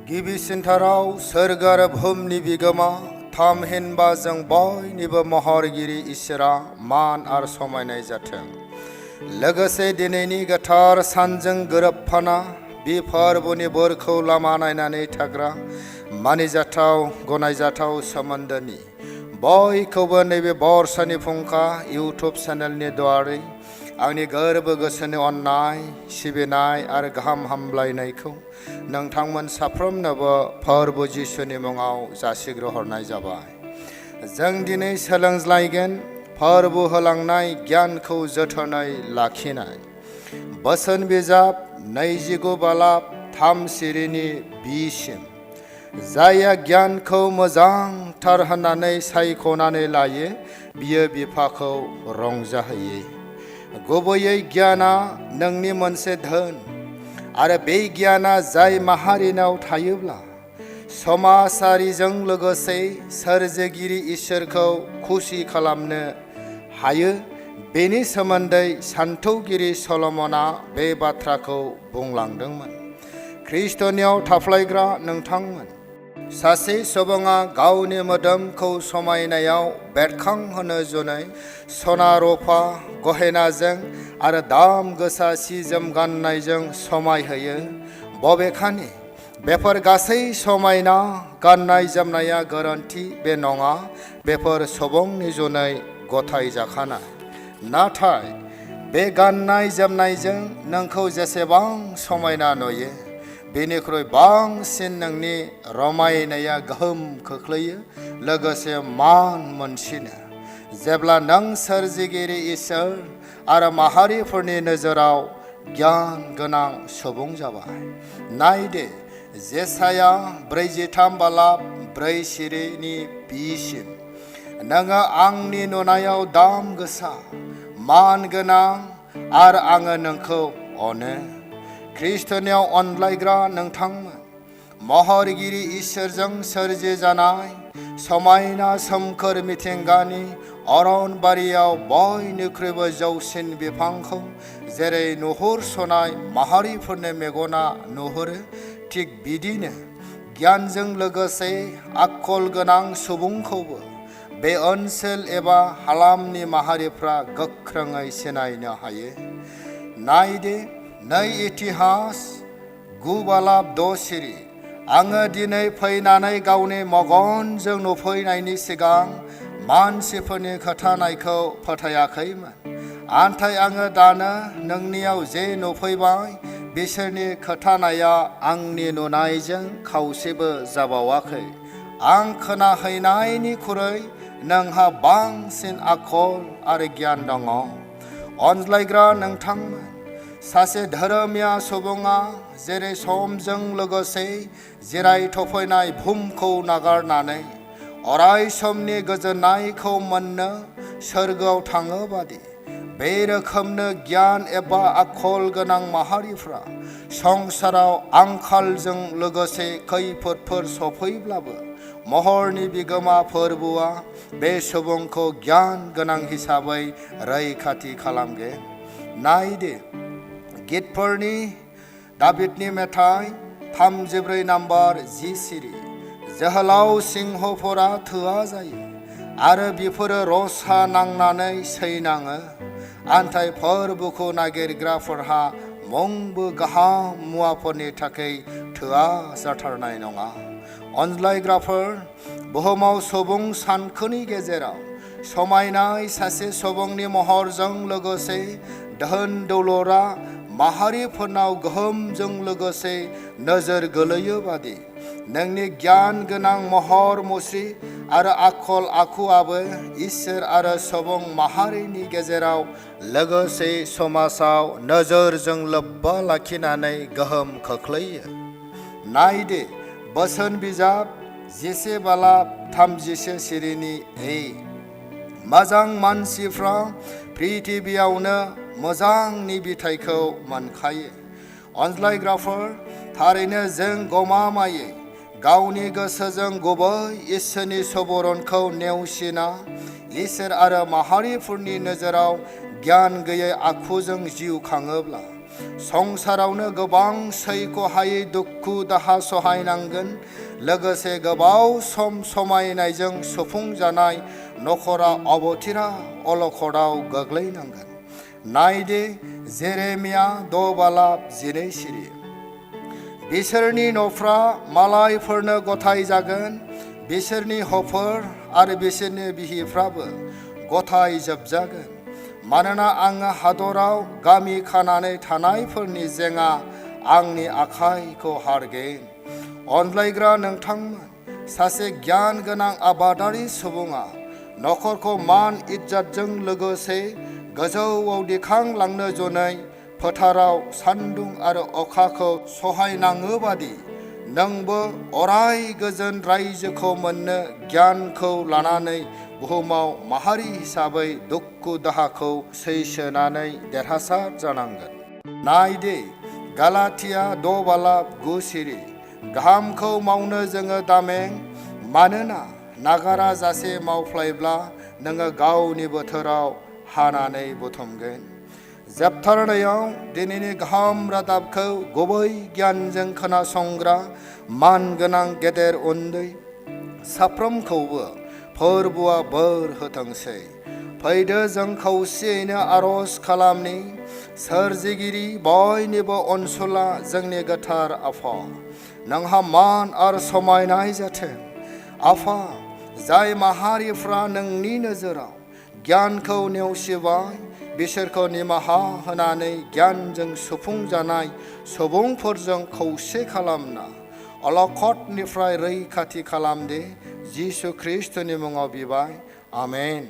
गिबिसिनथाराव सोरगो आरो बुहुमनि बिगोमा थामहिनबा जों बयनिबो महरगिरि इसोरा मान आरो समायनाय जाथों। लोगोसे दिनैनि गोथार सानजों गोरोबफाना बे फोरबोनि बोरखौ लामा नायनानै थाग्रा मानिजाथाव गनायजाथाव सोमोन्दोनि बयखौबो नैबे बरसानि फुंखा इउटुब चेनेलनि द्वारै आंनि गोरबो गोसोनि अननाय सिबिनाय आरो गाहाम हामलायनायखौ नोंथांमोन साफ्रोमनोबो फोरबो जिसुनि मुङाव जासिग्रोहरनाय जाबाय। जों दिनै सोलोंज्लायगोन फोरबो होलांनाय गियानखौ जोथोनै लाखिनाय। बोसोन बिजाब 29 बालाब 3 सिरिनि बिसिम। जायहा गियानखौ मोजांथार होननानै सायख'नानै लायो बियो बिफाखौ रंजाहोयो। गुबैयै गियाना नोंनि मोनसे धोन आरो बे गियाना जाय माहारिनाव थायोब्ला समाजारिजों लोगोसे सोरजिगिरि इसोरखौ खुसि खालामनो हायो। बेनि सोमोन्दै सान्थौगिरि सल'मना बे बाथ्राखौ बुंलांदोंमोन। ख्रिस्टनियाव थाफ्लायग्रा नोंथांमोन, सासे सुबुङा गावनि मोदोमखौ समायनायाव बेरखांहोनो जुनै सना रुफा गहेनाजों आरो दाम गोसा सि जोम गाननायजों समायहोयो। बबेखानि बेफोर गासै समायना गाननाय जोमनाया गोरोन्थि बे नङा, बेफोर सुबुंनि जुनै गथायजाखानाय। नाथाय बे गाननाय जोमनायजों नोंखौ जेसेबां समायना नुयो बेनिख्रुइ बांसिन नोंनि रमायनाया गोहोम खोख्लैयो, लोगोसे मान मोनसिनो। जेब्ला नों सोरजिगिरि इसोर आरो माहारिफोरनि नोजोराव गियान गोनां सुबुं जाबाय। नायदो जेसाया 43 बालाब 4 सिरिनि बिसिम। नोङो आंनि नुनायाव दाम गोसा मान गोनां आरो आङो नोंखौ अनो। ख्रिस्टनियाव अनलायग्रा नोंथांमोन, महरगिरि इसोरजों सोरजिजानाय समायना सोमखोर मिथिंगानि अरनबारियाव बयनिख्रुइबो जौसिन बिफांखौ जेरै नुहुरस'नाय माहारिफोरनि मेगना नुहुरो, थिग बिदिनो गियानजों लोगोसे आखल गोनां सुबुंखौबो बे ओनसोल एबा हालामनि माहारिफ्रा गोख्रोङै सिनायनो हायो। नायदो नै इतिहास 9 बालाब 6 सिरि। आङो दिनै फैनानै गावनि मेगनजों नुफैनायनि सिगां मानसिफोरनि खोथानायखौ फोथायाखैमोन। नाथाय आङो दानो नोंनियाव जे नुफैबाय बिसोरनि खोथानाया आंनि नुनायजों खावसेबो जाबावाखै। आं खोनाहैनायनिख्रुइ नोंहा बांसिन आखल आरो गियान दङ। अनज्लायग्रा नोंथांमोन, सासे धोरोमिया सुबुङा जेरै समजों लोगोसे जिरायथ'फैनाय बुहुमखौ नागारनानै अराय समनि गोजोननायखौ मोननो सोरगोआव थाङो बादि, बे रोखोमनो गियान एबा आखल गोनां माहारिफ्रा संसाराव आंखालजों लोगोसे खैफोदफोर सफैब्लाबो महरनि बिगोमा फोरबोआ बे सुबुंखौ गियान गोनां हिसाबै रैखाथि खालामगोन। नायदो गितफोरनि दाबिदनि मेथाइ 34 नाम्बार 10 सिरि। जोहोलाव सिंहफोरा थोआ जायो आरो बिफोरो रसा नांनानै सैनाङो, नाथाय फोरबोखौ नागिरग्राफोरहा मुंबो गाहाम मुवाफोरनि थाखाय थोआ जाथारनाय नङा। अनज्लायग्राफोर, बुहुमाव सुबुं सानखोनि गेजेराव समायनाय सासे सुबुंनि महरजों लोगोसे धोन दौलतआ माहारिफोरनाव गोहोमजों लोगोसे नोजोर गोलैयो बादि, नोंनि गियान गोनां महर मुस्रि आरो आखल आखुआबो इसोर आरो सुबुं माहारिनि गेजेराव लोगोसे समाजाव नोजोरजों लोब्बा लाखिनानै गोहोम खोख्लैयो। नायदो बोसोन बिजाब 11 बालाब 31 सिरिनि ए। मोजां मानसिफ्रा पृथिबियावनो मोजांनि बिथाइखौ मोनखायो। अनज्लायग्राफोर, थारैनो जों गमामायै गावनि गोसोजों गुबै इसोरनि सुबुरुनखौ नेवसिना इसोर आरो माहारिफोरनि नोजोराव गियान गैयै आखुजों जिउ खाङोब्ला संसारावनो गोबां सैख'हायै दुखु दाहा सहायनांगोन लोगोसे गोबाव सम समायनायजों सुफुंजानाय नखरा अबथिरा अलखदाव गोग्लैनांगोन। नायदे जेरेमिया 6:12 सिरि बिसोरनि न'फ्रा मालायफोरनो गथाय जागोन बिसोरनि हफोर आरो बिसोरनि बिहिफ्राबो गथाय जोबजागोन मानोना आङो हादराव गामि खानानै थानायफोरनि जेङा आंनि आखाइखौ हारगोन। अनलायग्रा नोंथांमोन सासे गियान गोनां आबादारि सुबुङा नखरखौ मान इज्जतजों लोगोसे गोजौआव दिखांलांनो जनै फोथाराव सान्दुं आरो अखाखौ सहायनाङो बादि नोंबो अराय गोजोन रायजोखौ मोननो गियानखौ लानानै बुहुमाव माहारि हिसाबै दुखु दाहाखौ सैसोनानै देरहासार जानांगोन। नायदे गालातिया 6:9 सिरि गाहामखौ मावनो जोङो दामें मानोना नागारा जासे मावफ्लायब्ला नोङो गावनि बोथोराव हानानै बुथुमगोन। जोबथारनायाव दिनैनि गाहाम रादाबखौ गुबै गियानजों खोनासंग्रा मानगोनां गेदेर उन्दै साफ्रोमखौबो फोरबुआ बोर होथोंसै। फैदो जों खौसेयैनो आरज खालामनि। सोरजिगिरि बयनिबो अनसुला जोंनि गोथार आफा नोंहा मान आरो समायनाय जाथों। आफा जाय माहारिफ्रा नोंनि नोजोराव गियानखौ नेवसिबाय बिसोरखौ निमाहा होनानै गियानजों सुफुंजानाय सुबुंफोरजों खौसे खालामना अलखदनिफ्राय रैखाथि खालामदे। जिसु ख्रिस्टनि मुङाव बिबाय आमेन।